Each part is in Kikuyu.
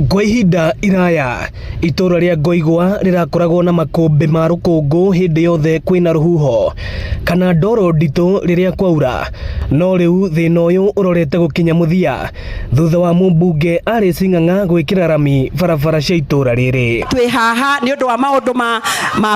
Kwa ihinda iraya itũra rĩa Ngoigwa rĩrakoragwo na makũmbĩ ma rũkũngũ hĩndĩ yothe kwĩna rũhuho kana ndoro nditũ rĩrĩa kwaura, no rĩu thĩna ũyũ ũrorete gũkinya mũthia thutha wa mũmbunge Alice Ng'ang'a gwĩkĩra rami barabara cia itũra rĩrĩ. Twĩ haha nĩ ũndũ wa maũndũ ma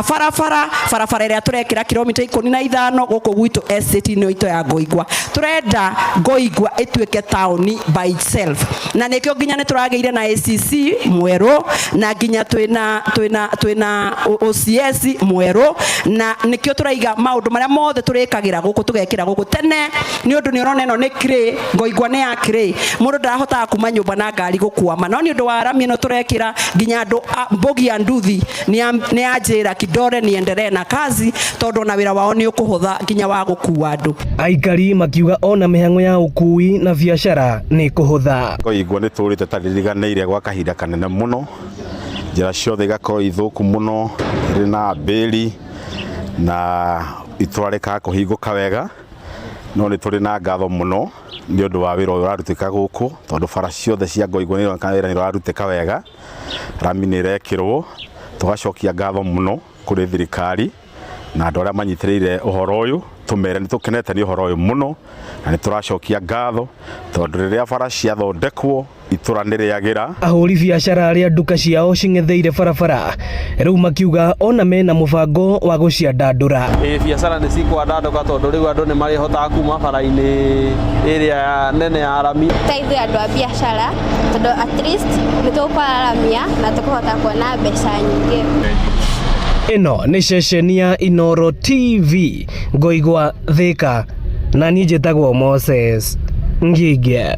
barabara, barabara ĩrĩa tũrekĩra kilomita 15 gũkũ gwitũ estate-inĩ itũ ya Ngoigwa. Tũrenda Ngoigwa ĩtuĩke taũni by itself, na nĩkĩo nginya nĩ tũragĩire na ACC mwerũ, na nginya twĩna OCS mwerũ, na nĩkĩo tũraiga maũndũ marĩa mothe tũrĩkagĩra gũkũ tũgekĩra gũkũ tene, nĩ ũndũ nĩ ũrona ĩno nĩ clay, Ngoigwa nĩ ya clay, mũndũ ndarahotaga kuma nyũmba na ngari gũkwama, no nĩ ũndũ wa rami ĩno tũrekĩra nginya andũ mbogi ya nduthi nĩ anjĩra kidore niendelee na kazi, tondũ ona wĩra wao nĩ ũkũhũtha nginya wa gũkua andũ. Aikari makiuga ona mĩhang'o ya ũkui na biacara nĩ kũhũtha. Ngoigwa nĩ tũrĩte taririganĩire gwa kahinda kanene mũno, njĩra ciothe igakorwo ithũku mũno, irĩ na mbĩri na itũra rĩkaga kũhingũka wega, no nĩ tũrĩ na ngatho mũno nĩ ũndũ wa wĩra ũyũ ũrarutĩka gũkũ, tondũ bara ciothe cia Ngoigwa nĩ ironeka wĩra nĩ ũrarutĩka wega, rami nĩ ĩrekĩrwo, tũgacokia ngatho mũno kũrĩ thirikari na andũ arĩa manyitĩrĩire ũhoro ũyũ, tũmere nĩ tũkenete nĩ ũhoro ũyũ mũno na nĩ tũracokia ngatho, tondũ rĩrĩa bara ciathondekwo itũra nĩ rĩagĩra. Ahũri biacara arĩa nduka ciao cing'etheire barabara rĩu makiuga ona mena mũbango wa gũciandandũra. Ĩ biacara nĩ cikwandandũka, tondũ rĩu andũ nĩ marĩhotaga kuma bara-inĩ ĩrĩa nene ya rami. Ta ithuĩ andũ a biacara, tondũ at least nĩ tũkwararamia na tũkũhota kuona mbeca nyingĩ. Ĩno nĩ ceceni ya Inooro TV, Ngoigwa Thika, na niĩ njĩtagwo Moses Ngige.